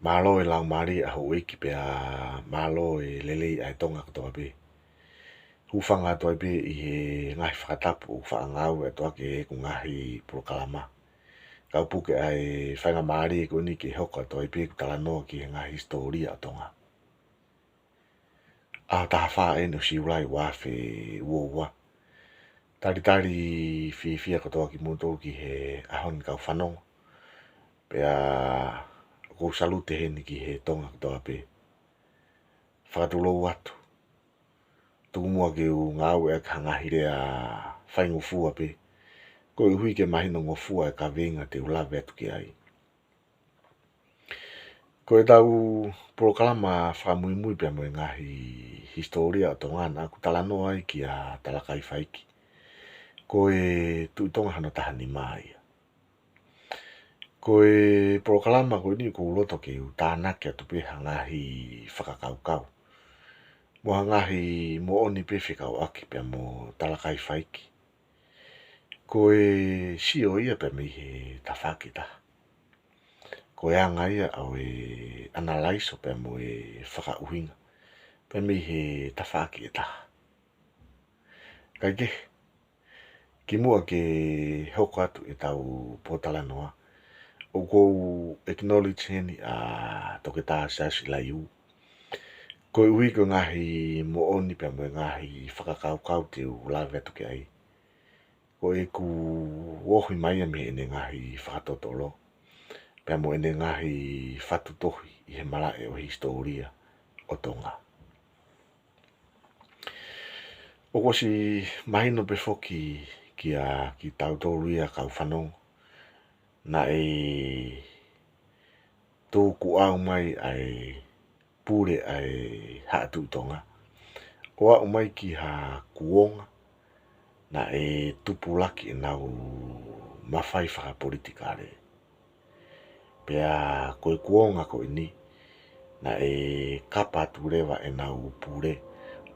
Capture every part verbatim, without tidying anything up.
Mālō e laumālie ʻa houʻeiki pea mālō e lelei ʻa e Tonga kotoa pē. Hūfanga atu ai pē ʻi he ngaahi fakatapu ʻoku faʻa ngāueʻaki ʻe heʻeku ngaahi polokalama. Kau puke ʻa e faingamālie ko eni ke hoko atu ai pē ʻeku talanoa ki he ngaahi hisitōlia ʻo Tonga. ʻAho taha fā eni ʻo Siulai ua afe ua ua. Talitali fiefia kotoa kimoutolu ki he ʻaho ni kau fanongo. Pea ʻoku ou salute heni ki he Tonga kotoa pē. Fakatulou atu. Tuku muʻa ke u ngāueʻaki ha ngaahi lea faingofua pē, koeʻuhi ke mahino ngofua e kaveinga te u lave atu ki ai. Ko ʻetau polokalama fakamuimui pea mo e ngaahi hisitōlia ʻo Tonga naʻa ku talanoa ai kia Talakaifaiki. Ko e Tuʻi Tonga hono taha nima ia. Ko e polokalama ko eni ʻoku ou loto ke u tānaki atu pē ha ngaahi fakakaukau mo ha ngaahi moʻoni pē fekauʻaki pea mo Talakaifaiki. Ko e sio ia pea mei he tafaʻaki ʻe taha. Ko e anga ia ʻo e ʻanalaiso pea mo e fakaʻuhinga pea mei he tafaʻaki ʻe taha. Kae kehe, kimuʻa ke hoko atu ʻetau pōtalanoa, ʻoku ou acknowledge heni ʻa Toketā Siaosi Laiu. Koeʻuhi ko e ngaahi moʻoni pea mo e ngaahi fakakaukau te u lave atu ki ai, ko ʻeku ohi mai ia mei heʻene ngaahi fakatotolo pea mo ʻene ngaahi fatu tohi ʻi he malaʻe ʻo e hisitōlia ʻo Tonga. ʻOku ʻosi mahino pē foki kia kitautolu ia kau fanongo, naʻe tukuʻau mai ʻa e pule ʻa e Haʻa Tuʻi Tonga ʻo aʻu mai ki ha kuonga naʻe tupulaki ʻenau mafai fakapolitikale. Pea ko e kuonga ko eni, naʻe kapa atu leva ʻenau pule,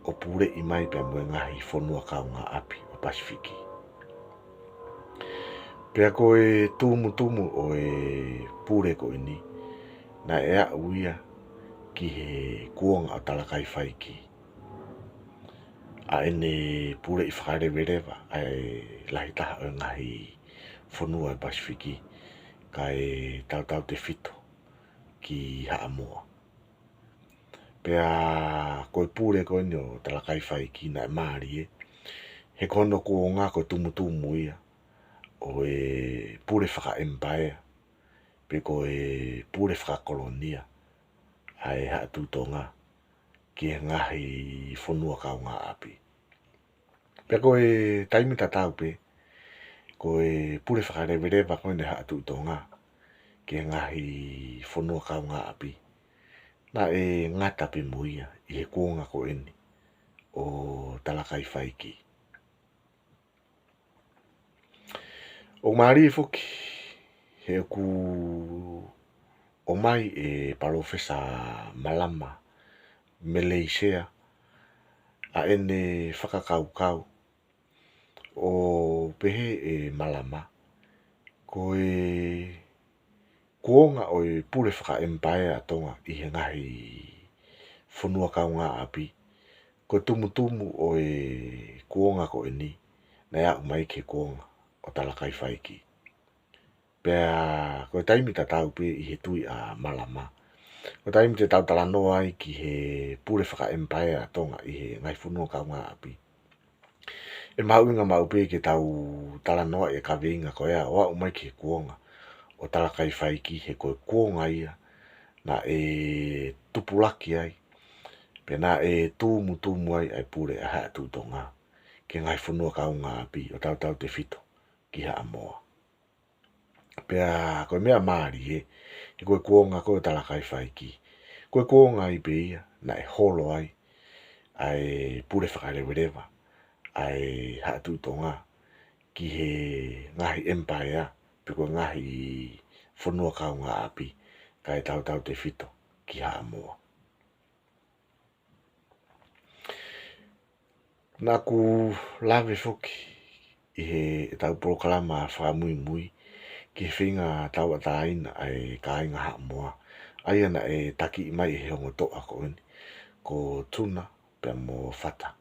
ʻo puleʻi mai pea mo e ngaahi fonua kaungāʻapi ʻo Pasifiki. Pea ko e tumutumu ʻo e pule ko eni, naʻe aʻu ia ki he kuonga ʻo Talakaifaiki. ʻA ʻene puleʻi fakaleveleva ʻa e lahi taha ʻo e ngaahi fonua ʻo e Pasifiki, kae tautautefito ki Haʻamoa. Pea ko e pule ko eni ʻo Talakaifaiki naʻe mālie, he ko hono kuonga ko e tumutumu ia ʻo e pule fakaʻemipaea, pe ko e pule fakakolonia ʻa e Haʻa Tuʻi Tonga ki he ngaahi fonua kaungāʻapi. Pea ko e taimi tatau pē, ko e pule fakaleveleva ko eni ʻa e Haʻa Tuʻi Tonga ki he ngaahi fonua kaungāʻapi, naʻe ngata pē mo ia ʻi he kuonga ko eni ʻo Talakaifaiki. ʻOku mālie foki he ʻoku ʻomai ʻe Palōfesa Malama Meleisea ʻa ʻene fakakaukau, ʻo pehē ʻe Malama, ko e kuonga ʻo e pule fakaʻemipaea ʻa Tonga ʻi he ngaahi fonua kaungāʻapi, ko e tumutumu ʻo e kuonga ko eni naʻe aʻu mai ki he kuonga ʻo Talakaifaiki. Pea ko e taimi tatau pē ʻi he tui ʻa Malama, ko e taimi te tau talanoa ai ki he pule fakaʻemipaea ʻa Tonga ʻi he ngaahi fonua kaungāʻapi, ʻe mahuʻinga maʻu pē ke tau talanoaʻi e kaveinga ko ia ʻo aʻu mai ki he kuonga ʻo Talakaifaiki, he ko e kuonga ia naʻe tupulaki ai, pe naʻe tumutumu ai ʻa e pule ʻa e Haʻa Tuʻi Tonga ki he ngaahi fonua kaungāʻapi ʻo tautautefito ki Haʻamoa. Pea ko e meʻa mālie, he ko e kuonga ko ē ʻo Talakaifaiki, ko e kuonga ai pē ia naʻe holo ai ʻa e pule fakaleveleva ʻa e Haʻa Tuʻi Tonga ki he ngaahi ʻemipaea, pe ko e ngaahi fonua kaungāʻapi, kae tautautefito ki Haʻamoa. Naʻa ku lave foki ʻi heʻetau polokalama fakamuimui ki he feinga tauʻatāina ʻa e kāinga Haʻamoa, ʻa ia naʻe takiʻi mai ʻe he ongo toʻa ko eni, ko Tuna pea mo Fata.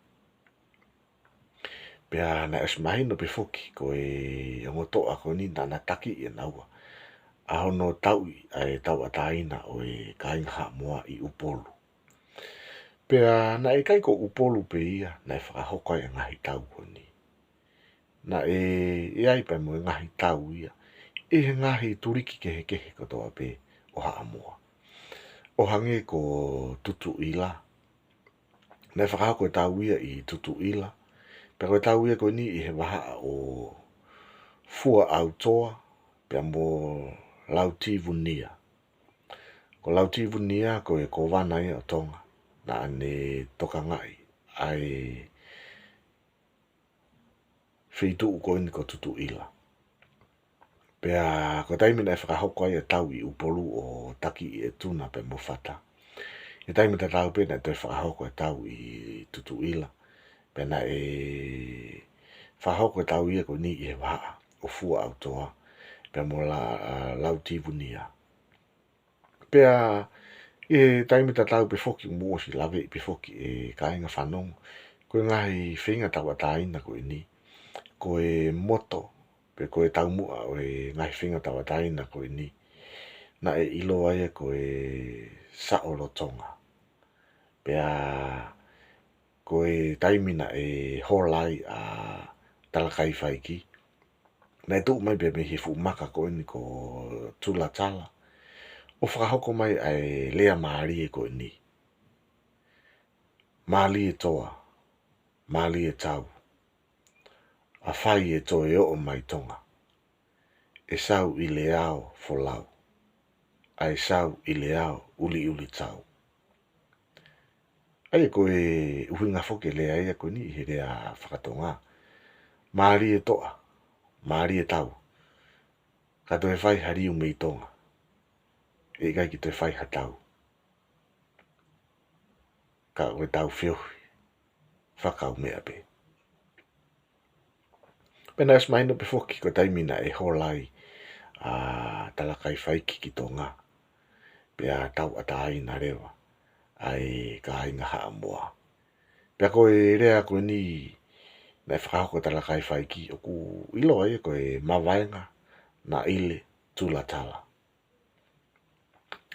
Pea naʻe ʻosi mahino pē foki ko e ongo toʻa ko eni naʻá na takiʻi ʻe naua ʻa hono tauʻi ʻa e tauʻatāina ʻo e kāinga Haʻamoa ʻi ʻUpolu. Pea naʻe ʻikai ko ʻUpolu pē ia naʻe fakahoko ai e ngaahi tau ko eni. Naʻe ʻi ai pea mo e ngaahi tau ia ʻi he ngaahi tuliki kehekehe kotoa pē ʻo Haʻamoa. ʻO hangē ko Tutuʻila. Naʻe fakahoko e tau ia ʻi Tutuʻila. Pea ko e tau ia ko eni ʻi he vahaʻa ʻo Fuaʻautoa pea mo Lautivunia. Ko Lautivunia ko e kōvana ia ʻo Tonga naʻá ne tokangaʻi ʻa e feituʻu ko eni ko Tutuʻila. Pea ko e taimi naʻe fakahoko ai e tau ʻi ʻUpolu ʻo takiʻi ʻe Tuna pea mo Fata, ʻi he taimi tatau pē naʻe toe fakahoko e tau ʻi Tutuʻila. Pea naʻe fakahoko e tau ia ko eni ʻi he vahaʻa ʻo Fuaʻautoa pea mo La-, Lautivunia. Pea ʻi he taimi tatau pē foki, mou ʻosi laveʻi pē foki ʻe kāinga fanongo, ko e ngaahi feinga tauʻatāina ko eni, ko e moto, pe ko e taumuʻa ʻo e ngaahi feinga tauʻatāina ko eni, naʻe ʻiloa ia ko e Saʻolotonga. Pea ko e taimi naʻe hola ai ʻa Talakaifaiki, naʻe tuʻu mai pē mei he fuʻu maka ko eni ko Tulatala ʻo fakahoko mai ʻa e lea mālie ko eni. Mālie toa, mālie tau, ʻa fai e toe oʻo mai Tonga, ʻe sau ʻi Leao folau, ʻa e sau ʻi Leao ʻuliʻuli tau. ʻA ia ko e ʻuhinga foki e lea ia ko eni ʻi he lea fakatonga. Mālie toa, mālie tau, ka toe fai ha liu mei Tonga, ʻe ʻikai ke toe fai ha tau, ka ko e tau feohi fakaumeʻa pē. Pea naʻe ʻosi mahino pē foki ko e taimi naʻe hola ai ʻa Talakaifaiki ki Tonga, pea tauʻatāina leva ʻa e kāinga Haʻamoa. Pea ko e lea ko eni naʻe fakahoko ʻe Talakaifaiki, ʻoku ʻiloa ia ko e Mavaenga Naʻile Tulatala.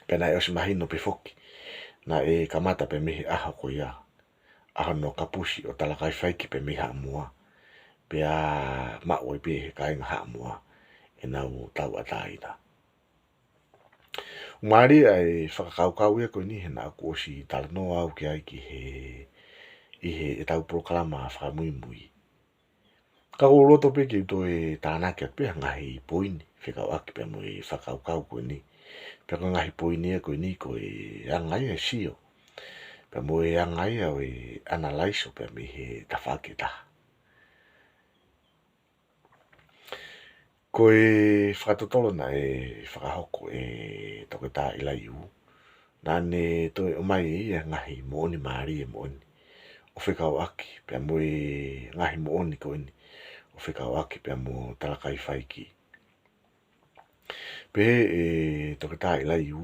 Pea naʻe ʻosi mahino pē foki naʻe kamata pē mei he ʻaho ko ia ʻa hono kapusi ʻo Talakaifaiki pē mei Haʻamoa, pea maʻu ai pē ʻe he kāinga Haʻamoa ʻenau tauʻatāina. Mālie ʻa e fakakaukau ia ko eni he naʻá ku ʻosi talanoa au ki ai ki he, ʻi he, ʻetau polokalama fakamuimui. Ka ʻoku ou loto pē ke u toe tānaki atu pē ha ngaahi poini fekauʻaki pea mo e fakakaukau ko eni. Pea ko e ngaahi poini ia ko eni ko e anga ia e sio pea mo e anga ia ʻo e ʻanalaiso pea mei he tafaʻaki ʻe taha. Ko e fakatotolo naʻe fakahoko ʻe Toketā ʻIlaiū, naʻá ne toe ʻomai ʻe ia e ngaahi moʻoni mālie moʻoni ʻo fekauʻaki pea mo e ngaahi moʻoni ko eni ʻo fekauʻaki pea mo Talakaifaiki. Pehē ʻe Toketā ʻIlaiū,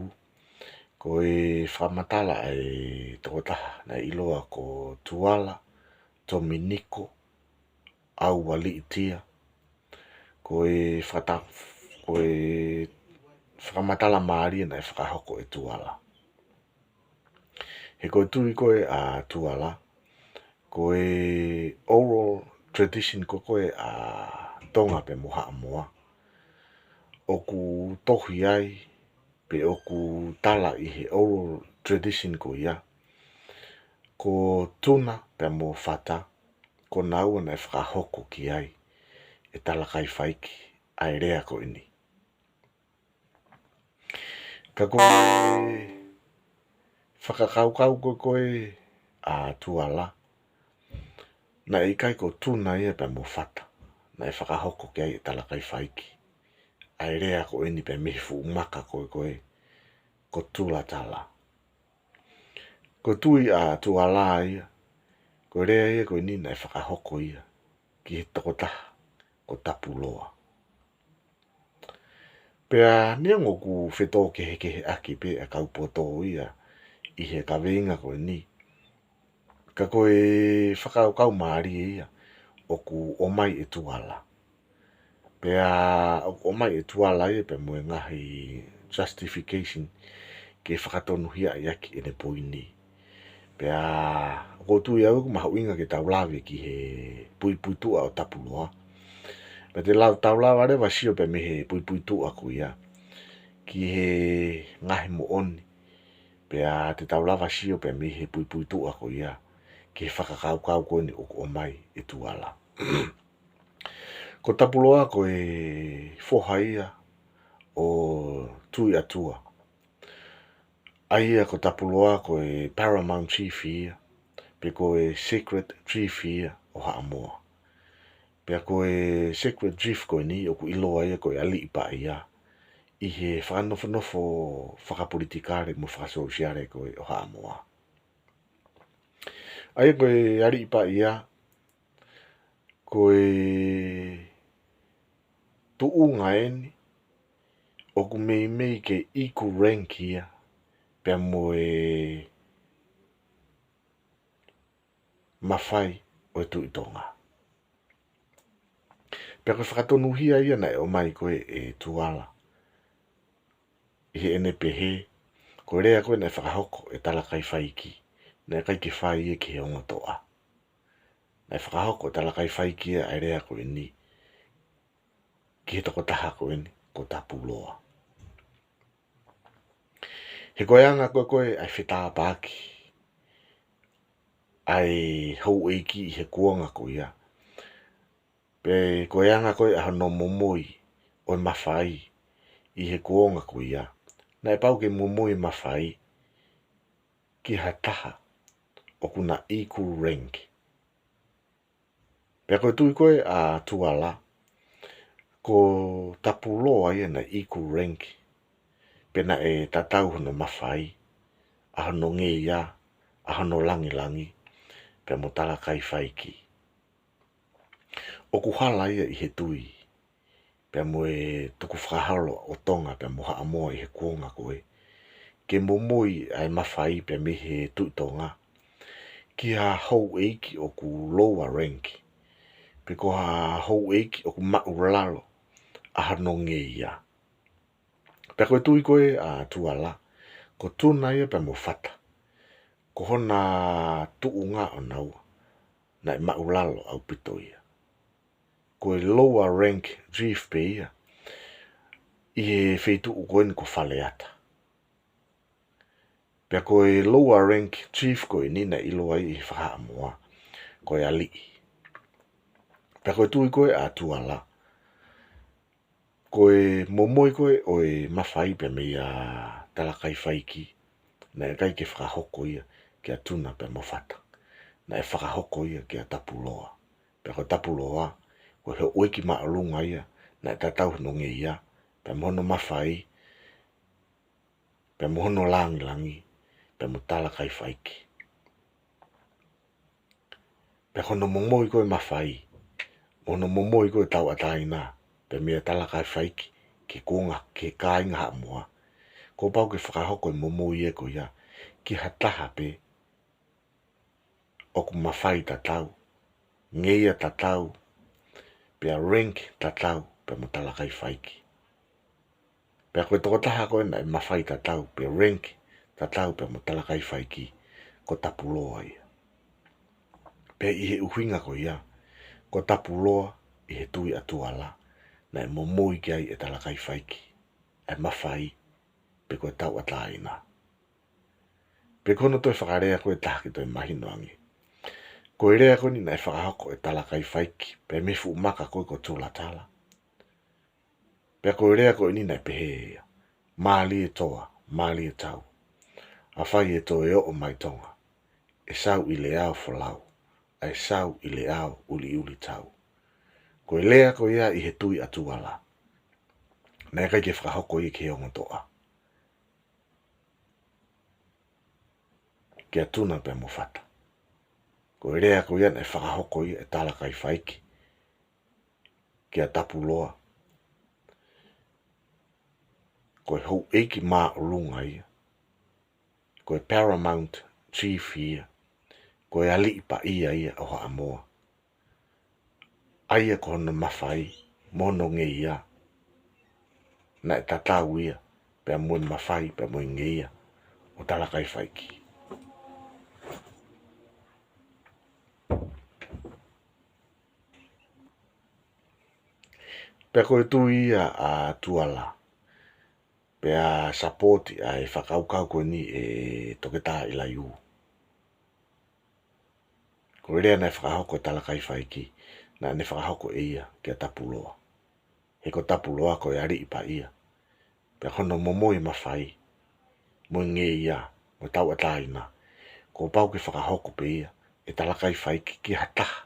ko e fakamatala ʻa e tokotaha naʻe ʻiloa ko Tuala Tominiko ʻAualiʻitia, ko e fakata-, ko e fakamatala mālie naʻe fakahoko ʻe Tuala. He ko e tui ko ē ʻa Tuala, ko e oral tradition ko ē ʻa Tonga pea mo Haʻamoa, ʻoku tohi ai, pe ʻoku tala ʻi he oral tradition ko ia, ko Tuna pea mo Fata, ko naua naʻe fakahoko ki ai ʻe Talakaifaiki ʻa e lea ko eni. Ka ko e fakakaukau ko ē ʻa Tuala, naʻe ʻikai ko Tuna ia pea mo Fata naʻe fakahoko ki ai ʻe Talakaifaiki ʻa e lea ko eni pea mei he fuʻu maka ko ē ko Tulatala. Ko e tui ʻa Tuala ia, ko e lea ia ko eni naʻe fakahoko ia ki he tokotaha ko Tapuloa. Pea neongo ʻoku fetōkehekeheʻaki pē ʻa e kau poto ia ʻi he kaveinga ko eni, ka ko e fakakaukau mālie ia ʻoku ʻomai ʻe Tuala. Pea ʻoku ʻomai ʻe Tuala ia pea mo e ngaahi justification ke fakatonuhiaʻi ʻaki ʻene poini. Pea ʻoku ou tui au ʻoku mahuʻinga ke tau lave ki he puipuituʻa ʻo Tapuloa. Pea te lau, tau lava leva ʻo sio pea mei he puipuituʻa ko ia ki he ngaahi moʻoni. Pea te tau lava ʻo sio pea mei he puipuituʻa ko ia ki he fakakaukau ko eni ʻoku ʻomai ʻe Tuala. Ko Tapuloa ko e foha ia ʻo Tuʻi Atua. ʻA ia ko Tapuloa ko e paramount chief ia, pe ko e sacred chief ia ʻo Haʻamoa. Pea ko e sacred chief ko eni ʻoku ʻiloa ia ko e aliʻi paʻia ʻi he fakanofonofo fakapolitikale mo fakasōsiale ko ē ʻo Haʻamoa. ʻA ia ko e aliʻi paʻia, ko e tuʻunga eni ʻoku meimei ke equal rank ia pea mo e mafai ʻo e Tuʻi Tonga. Pea ko e fakatonuhia ia naʻe ʻomai ko ē ʻe Tuala ʻi heʻene pehē, ko e lea ko ē naʻe fakahoko ʻe Talakaifaiki, naʻe ʻikai ke fai ia ki he ongo toʻa. Naʻe fakahoko ʻe Talakaifaiki ia ʻa e lea ko eni ki he tokotaha ko eni ko Tapuloa. He ko e anga ko ē ko ē ʻa e fetāpaki ʻa e houʻeiki ʻi he kuonga ko ia, pe ko e anga ko ē ʻa hono momoi ʻo e mafai ʻi he kuonga ko ia, naʻe pau ke momoi mafai ki ha taha ʻoku na equal rank. Pea ko e tui ko ē ʻa Tuala, ko Tapuloa ia naʻe equal rank, pe naʻe tatau hono mafai, ʻa hono ngeia, ʻa hono langilangi, pea mo Talakaifaiki. ʻOku hala ia ʻi he tui pea mo e tukufakaholo ʻo Tonga pea mo Haʻamoa ʻi he kuonga ko ē, ke momoi ʻa e mafai pea mei he Tuʻi Tonga ki ha houʻeiki ʻoku lower rank, pe ko ha houʻeiki ʻoku maʻulalo ʻa hono ngeia. Pea ko e tui ko ē ʻa Tuala, ko Tuna ia pea mo Fata, ko hona tuʻunga ʻonaua naʻe maʻulalo ʻaupito ia. Ko e lower rank chief pē ia ʻi he feituʻu ko eni ko Faleata. Pea ko e lower rank chief ko eni naʻe ʻiloa ai ʻi he faka-Haʻamoa ko e aliʻi. Pea ko e tui ko ē ʻa Tuala, ko e momoi ko ē ʻo e mafai pea meia Talakaifaiki, naʻe ʻikai ke fakahoko ia kia Tuna pea mo Fata. Naʻe fakahoko ia kia Tapuloa. Pea ko Tapuloa, ko e houʻeiki māʻolunga ia, naʻe tatau hono ngeia, pea mo hono mafai, pea mo hono langilangi, pea mo Talakaifaiki. Pea ko hono momoi ko ē mafai, mo hono momoi ko ē tauʻatāina, pea meia Talakaifaiki ki he kuonga, ki he kāinga Haʻamoa, kuo pau ke fakahoko e momoi ē ko ia ki ha taha pē ʻoku mafai tatau, ngeia tatau, pea rank tatau pea mo Talakaifaiki. Pea ko e tokotaha ko ē naʻe mafai tatau, pe rank tatau pea mo Talakaifaiki, ko Tapuloa ia. Pea ʻi he ʻuhinga ko ia, ko Tapuloa ʻi he tui ʻa Tuala, naʻe momoi ki ai ʻe Talakaifaiki ʻa e mafai, pe ko e tauʻatāina. Pea ko hono toe fakalea ko ē ʻe taha ke toe mahino ange, ko e lea ko eni naʻe fakahoko ʻe Talakaifaiki pea mei he fuʻu maka ko ē ko Tulatala. Pea ko e lea ko eni naʻe pehē ia: Mālie toa, mālie tau. Afai ʻe toe oʻo mai Tonga, ʻe sau ʻi Leao folau, ʻa e sau ʻi Leao ʻuliʻuli tau. Ko e lea ko ia ʻi he tui ʻa Tuala, naʻe ʻikai ke fakahoko ia ki he ongo toʻa, kia Tuna pea mo Fata. Ko e lea ko ia naʻe fakahoko ia ʻe Talakaifaiki kia Tapuloa, ko e houʻeiki māʻolunga ia, ko e paramount chief ia, ko e aliʻi paʻia ia ʻo Haʻamoa. ʻA ia ko hono mafai mo hono ngeia, naʻe tatau ia pea mo e mafai pea mo e ngeia ʻo Talakaifaiki. Pea ko e tui ia ʻa Tuala, pea sapoti ʻa e fakakaukau ko eni ʻe Toketā ʻIlaiū. Ko e lea naʻe fakahoko ʻe Talakaifaiki, naʻa ne fakahoko ʻe ia kia Tapuloa. He ko Tapuloa ko e aliʻi paʻia. Pea ko hono momoi mafai mo e ngeia mo e tauʻatāina, kuo pau ke fakahoko pē ia ʻe Talakaifaiki ki ha taha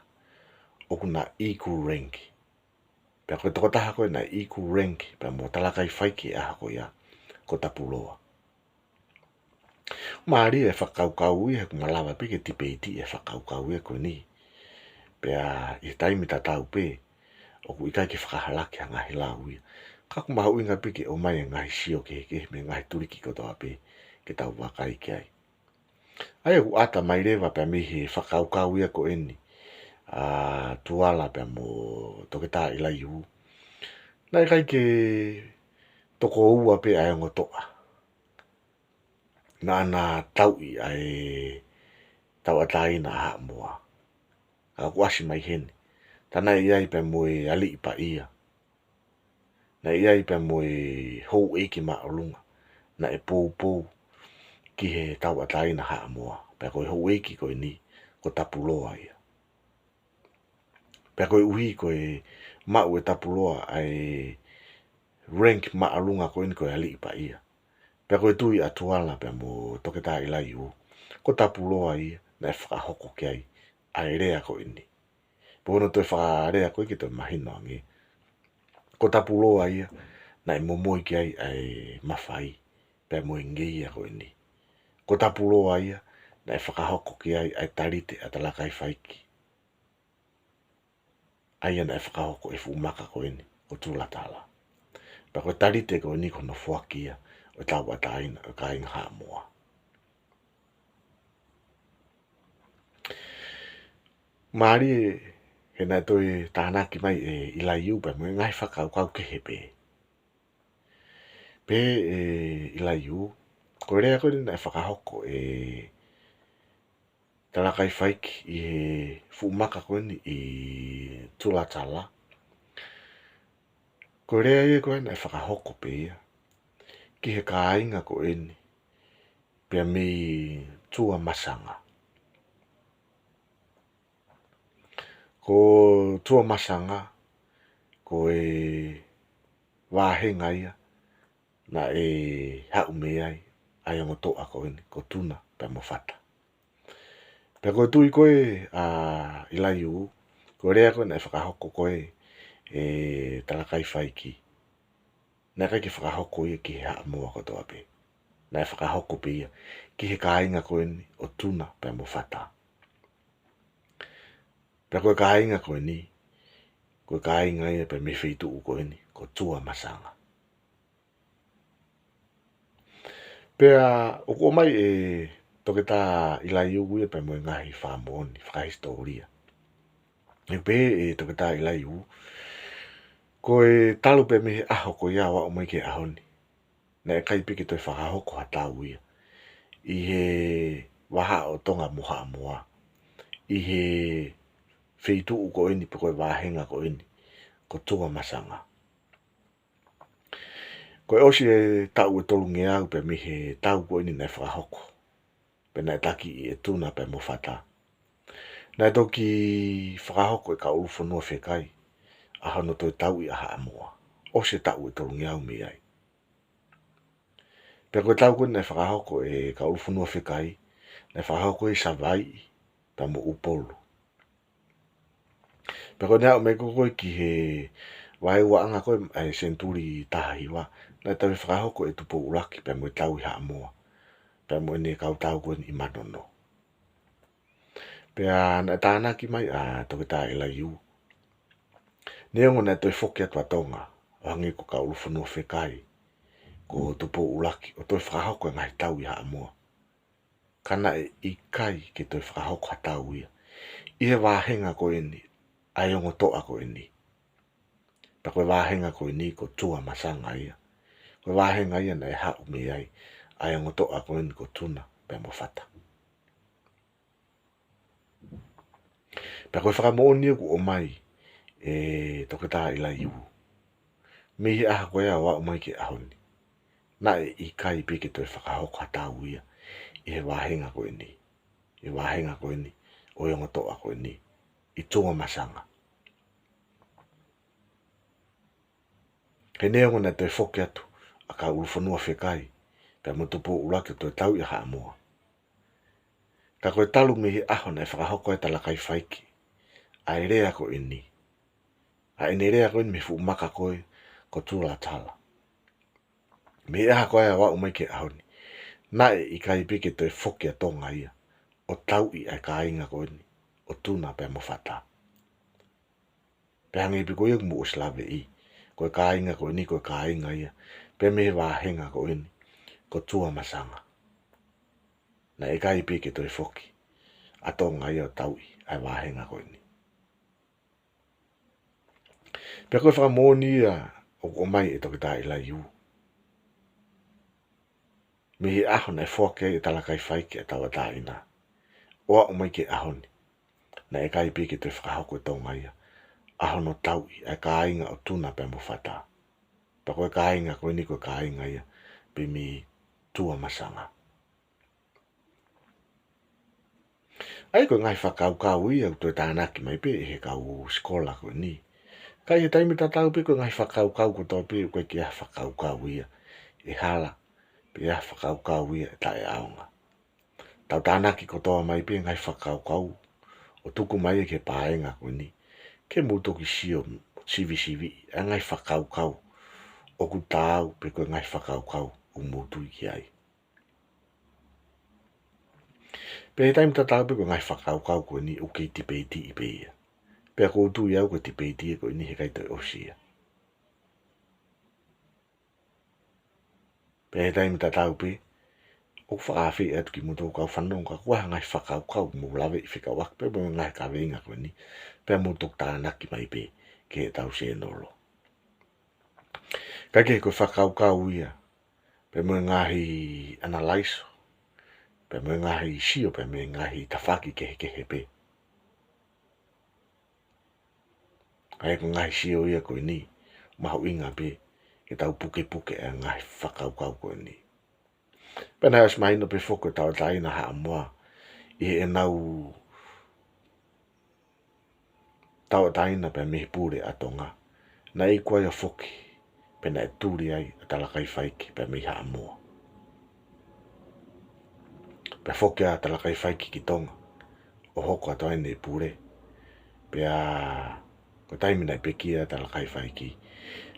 ʻoku na equal rank. Pea ko e tokotaha ko ē naʻe equal rank pea mo Talakaifaiki he ʻaho ko ia, ko Tapuloa. Mālie e fakakaukau ia, he ʻoku malava pē ke tipeiti e fakakaukau ia ko eni. Pea ʻi he taimi tatau pē, ʻoku ʻikai ke fakahalaki ha ngaahi lau ia. Ka ʻoku mahuʻinga pē ke ʻomai e ngaahi sio kehekehe mei he ngaahi tuliki kotoa pē ke tau vakai ki ai. ʻA ia ʻoku ʻata mai leva pea mei he fakakaukau ia ko eni ʻa Tuala pea mo Toketā ʻIlaiū, naʻe ʻikai ke toko ua pē ʻa e ongo toʻa naʻa na tauʻi ʻa e tauʻatāina ʻa Haʻamoa. Ka ʻoku ʻasi mai heni, tā naʻe ʻi ai pea mo e aliʻi paʻia, naʻe ʻi ai pea mo e houʻeiki māʻolunga naʻe poupou ki he tauʻatāina ʻa Haʻamoa. Pea ko e houʻeiki ko eni, ko Tapuloa ia. Pea koeʻuhi ko e maʻu ʻe Tapuloa ʻa e rank māʻolunga ko eni ko e aliʻi paʻia, pea ko e tui ʻa Tuala pea mo Toketā ʻIlaiū, ko Tapuloa ia naʻe fakahoko ki ai ʻa e lea ko eni. Pea ko hono toe fakalea ko ē ke toe mahino ange, ko Tapuloa ia naʻe momoi ki ai ʻa e mafai pea mo e ngeia ko eni. Ko Tapuloa ia naʻe fakahoko ki ai ʻa e talite ʻa Talakaifaiki, ʻa ia naʻe fakahoko ʻe he fuʻu maka ko eni ko Tulatala. Pea ko e talite ko eni ko hono foaki ia ʻo e tauʻatāina ʻo e kāinga Haʻamoa. Mālie he naʻe toe tānaki mai ʻe ʻIlaiū pea mo e ngaahi fakakaukau kehe pē. Pehē ʻe ʻIlaiū, ko e lea ko eni naʻe fakahoko ʻe Talakaifaiki ʻi he fuʻu maka ko eni ʻi Tulatala, ko e lea ia ko ē naʻe fakahoko pē ia ki he kāinga ko eni pea mei Tuamasanga. Ko Tuamasanga ko e vāhenga ia naʻe haʻu mei ai ʻa e ongo toʻa ko eni ko Tuna pea mo Fata. Pea ko e tui ko ē ʻa ʻIlaiū, ko e lea ko ē naʻe fakahoko ko ē ʻe Talakaifaiki, naʻe ʻikai ke fakahoko ia ki he Haʻamoa kotoa pē. Naʻe fakahoko pē ia ki he kāinga ko eni ʻo Tuna pea mo Fata. Pea ko e kāinga ko eni, ko e kāinga ia pea mei he feituʻu ko eni ko Tuamasanga. Pea ʻoku ʻomai ʻe Toketā ʻIlaiū ia pea mo e ngaahi fakamoʻoni fakahisitōlia. ʻOku pehē ʻe Toketā ʻIlaiū, ko e talu pē mei he ʻaho ko ia ʻo aʻu mai ki he ʻaho ni, naʻe ʻikai pē ke toe fakahoko ha tau ia ʻi he vahaʻa ʻo Tonga mo Haʻamoa ʻi he feituʻu ko eni pe ko e vāhenga ko eni ko Tuamasanga. Ko e ʻosi e taʻu ʻe tolungeau pea mei he tau ko eni naʻe fakahoko, pea naʻe taki ʻe Tuna pea mo Fata, naʻe toki fakahoko ʻe Kauʻulufonua Fekai ʻa hono toe tauʻi ʻa Haʻamoa. ʻOsi e taʻu ʻe tolungeau mei ai. Pea ko e tau ko ē naʻe fakahoko ʻe Kauʻulufonua Fekai, naʻe fakahoko ʻi Savaiʻi pea mo ʻUpolu. Pea ko ʻene aʻu mai ko ē ki he vaeuaʻanga ko ē ʻa e senituli taha hiva, naʻe toe fakahoko ʻe Tupou ʻUluaki pea mo e tau ʻi Haʻamoa pea mo ʻene kau tau ko eni ʻi Manono. Pea naʻe tānaki mai ʻa Toketā ʻIlaiū, neongo naʻe toe foki atu ʻa Tonga ʻo hangē ko Kauʻulufonua Fekai ko Tupou ʻUluaki ʻo toe fakahoko e ngaahi tau ʻi Haʻamoa. Ka naʻe ʻikai ke toe fakahoko ha tau ia ʻi he vāhenga ko eni ʻa e ongo toʻa ko eni. Pea ko e vāhenga ko eni ko Tua Masanga ia. Ko e vāhenga ia naʻe haʻu mei ai ʻa e ongo toʻa ko eni ko Tuna pea mo Fata. Pea ko e fakamoʻoni ia kuo ʻomai ʻe Toketā ʻIlaiū, mei he ʻaho ko ia ʻo aʻu mai ki he ʻaho ni, naʻe ʻikai pē ke toe fakahoko ha tau ia ʻi he vāhenga ko eni, ʻi he vāhenga ko eni ʻo e ongo toʻa ko eni, ʻi Tua Masanga. He neongo naʻe toe foki atu ʻa Kauʻulufonua Fekai pea mo Tupou ʻUluaki ʻo toe tauʻi ʻa Haʻamoa, ka ko e talu mei he ʻaho naʻe fakahoko ai ʻe Talakaifaiki ʻa e lea ko eni, ʻa ʻene lea ko eni mei he fuʻu maka ko ē ko Tulatala, mei he ʻaho ko ia ʻo aʻu mai ki he ʻaho ni, naʻe ʻikai pē ke toe foki ʻa Tonga ia ʻo tauʻi ʻa e kāinga ko eni ʻo Tuna pea mo Fata. Pea hangē pē ko ia kuo mou ʻosi laveʻi, ko e kāinga ko eni ko e kāinga ia pē mei he vāhenga ko eni ko Tua Masanga. Naʻe ʻikai pē ke toe foki ʻa Tonga ia ʻo tauʻi ʻa e vāhenga ko eni. Pea ko e fakamoʻoni ia ʻoku ʻomai ʻe Toketā ʻIlaiū, mei he ʻaho naʻe foaki ai ʻe Talakaifaiki ʻa e tauʻatāina ʻo aʻu mai ki he ʻaho ni, naʻe ʻikai pē ke toe fakahoko ʻe Tonga ia ʻa hono tauʻi ʻa e kāinga ʻo Tuna pea mo Fata. Pea ko e kāinga ko eni ko e kāinga ia pē mei Tua Masanga. ʻA ia ko e ngaahi fakakaukau ia ʻoku toe tānaki mai pē ʻe he kau sikola ko eni. Ka ʻi he taimi tatau pē ko e ngaahi fakakaukau kotoa pē ʻoku ʻikai ke ʻi ai ha fakakaukau ia ʻe hala, pe ʻi ai ha fakakaukau ia ʻe taʻeʻaonga. Tau tānaki kotoa mai pē ngaahi fakakaukau ʻo tuku mai ia ki he paenga ko eni, ke mou toki sio sivisiviʻi ʻa e ngaahi fakakaukau ʻoku taau pe ko e ngaahi fakakaukau ʻoku mou tui ki ai. Pea ʻi he taimi tatau pē ko e ngaahi fakakaukau ko eni ʻoku kei tipeitiʻi pē ia. Pea ʻoku ou tui au ko e tipeiti ia ko eni heʻikai toe ʻosi ia. Pea ʻi he taimi tatau pē, ʻoku ou fakaafeʻi atu kimoutolu kau fanongo kapau ʻoku ʻi ai ha ngaahi fakakaukau mou laveʻi fekauʻaki pea mo e ngaahi kaveinga ko eni, pea mou toki tānaki mai pē ki heʻetau sēnolo. Kae kehe ko e fakakaukau ia, pea mo e ngaahi analaiso, pea mo e ngaahi sio, pea mo e ngaahi tafaʻaki kehekehe pē. ʻA ia ko e ngaahi sio ia ko eni, mahuʻinga pē ke tau pukepuke ʻa e ngaahi fakakaukau ko eni. Pea naʻe ʻosi mahino pē foki ko e tauʻatāina Haʻamoa ʻi heʻenau tauʻatāina pea mei he pule ʻa Tonga, naʻe iku ai ʻo foki, pea naʻe tuli ai ʻa Talakaifaiki pea mei Haʻamoa. Pea foki ʻa Talakaifaiki ki Tonga ʻo hoko atu ai ʻene pule. Pea ko e taimi naʻe pekia ai ʻa Talakaifaiki,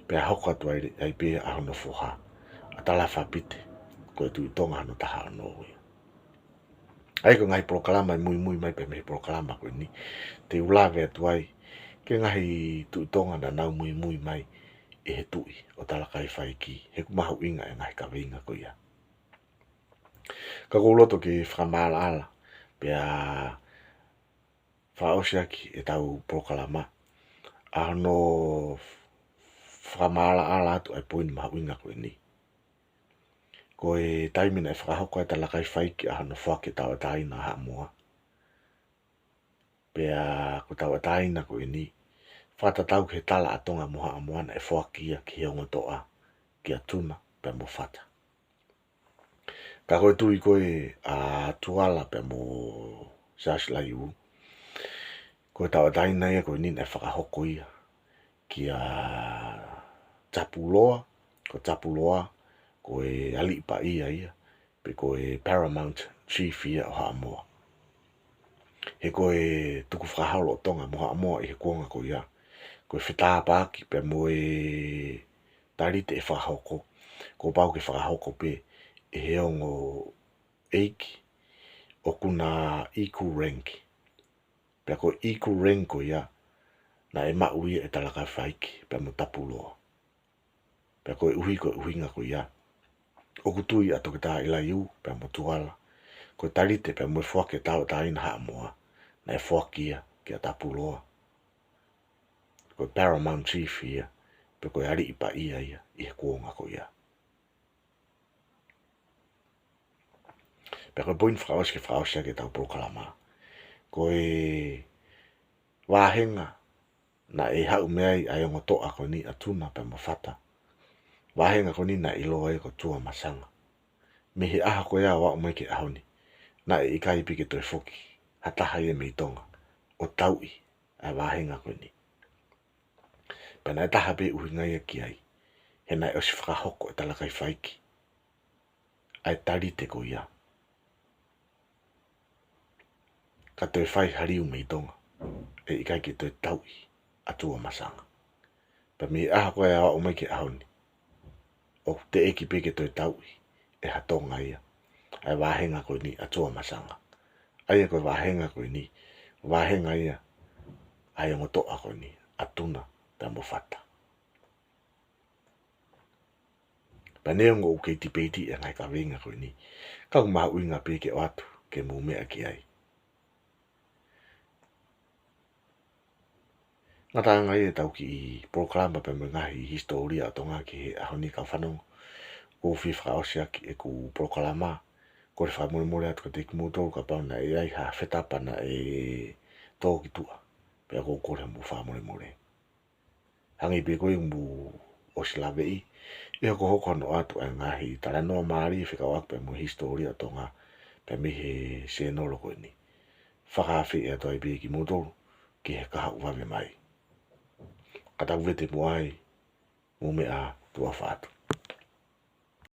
pea hoko atu ai, ai pē ʻa hono foha, ʻa Talafapite, ko e Tuʻi Tonga hono taha ono ia. ʻA ia ko e ngaahi polokalama ʻe muimui mai pē mei he polokalama ko eni, te u lave atu ai ki he ngaahi Tuʻi Tonga naʻa nau muimui mai ʻi he tuʻi ʻo Talakaifaiki, he ʻoku mahuʻinga e ngaahi kaveinga ko ia. Ka ʻoku ou loto ke fakamaʻalaʻala pea fakaʻosi ʻaki ʻetau polokalama ʻa hono fakamaʻalaʻala atu ʻa e poini mahuʻinga ko eni. Ko e taimi naʻe fakahoko ai ʻe Talakaifaiki ʻa hono foaki e tauʻatāina ʻa Haʻamoa, pea ko e tauʻatāina ko eni, fakatatau ki he tala ʻa Tonga mo Haʻamoa, naʻe foaki ia ki he ongo toʻa, kia Tuna pea mo Fata. Ka ko e tui ko ē ʻa Tuala pea mo Siaosi ʻIlaiū, ko e tauʻatāina ia ko eni naʻe fakahoko ia kia Tapuloa, ko Tapuloa ko e aliʻi paʻia ia, pe ko e paramount chief ia ʻo Haʻamoa. He ko e tukufakaholo ʻo Tonga mo Haʻamoa ʻi he kuonga ko ia, ko e fetāpaaki pea mo e talite ʻe fakahoko, kuo pau ke fakahoko pē ʻe he ongo ʻeiki ʻoku na equal rank. Pea ko e equal rank ko ia, naʻe maʻu ia ʻe Talakaifaiki pea mo Tapuloa. Pea koeʻuhi ko e ʻuhinga ko ia, ʻOku tui ʻa Toketā ʻIlaiū pea mo Tuala, ko e talite pea mo e foaki e tauʻatāina Haʻamoa, naʻe foaki ia kia Tapuloa. Ko e Paramount Chief ia, pe ko e aliʻi paʻia ia, ʻi he kuonga ko ia. Pea ko e poini fakaʻosi ke fakaʻosi ʻaki ʻetau polokalama, ko e vāhenga naʻe haʻu mei ai ʻa e ongo toʻa ko eni ʻa Tuna pea mo Fata. Vāhenga ko eni naʻe ʻiloa ia ko Tuamasanga. Mei he ʻaho ko ia ʻo aʻu mai ki he ʻaho ni, naʻe ʻikai pē ke toe foki ha taha ia mei Tonga ʻo tauʻi ʻa e vāhenga ko eni. Pea naʻe taha pē ʻuhinga ia ki ai, he naʻe ʻosi fakahoko ʻe Talakaifaiki ʻa e talite ko ia, ka toe fai ha liu mei Tonga, ʻe ʻikai ke toe tauʻi ʻa Tuamasanga. Pea mei he ʻaho ko ia ʻo aʻu mai ki he ʻaho ni, ʻoku teʻeki pē ke toe tauʻi ʻe ha Tonga ia ʻa e vāhenga ko eni ʻa Tuamasanga. ʻA ia ko e vāhenga ko eni, vāhenga ia ʻa e ongo toʻa ko eni ʻa Tuna pea mo Fata. Pea neongo ʻoku kei tipeiti e ngaahi kaveinga ko eni, ka ʻoku mahuʻinga pē ke ʻoatu ke mou meʻa ki ai. Ngataʻanga ia ʻetau kiʻi polokalama pea mo e ngaahi hisitōlia ʻo Tonga ki he ʻaho ni, kau fanongo. ʻOku ou fie fakaʻosi ʻaki ʻeku polokalama, kole fakamolemole atu kiate kimoutolu kapau naʻe ʻi ai ha fetapa naʻe tō ki tuʻa, pea ʻoku ou kole mo fakamolemole. Hangē pē ko ia ʻoku mou ʻosi laveʻi, ʻe hokohoko hono ʻoatu ʻa e ngaahi talanoa mālie fekauʻaki pea mo e hisitōlia ʻo Tonga, pea mei he sēnolo ko eni. Fakaafeʻi atu ai pē kimoutolu ki he kahaʻu vave mai. Ka tau vete muʻa ai, mou meʻa ā, tuʻa ʻofa atu.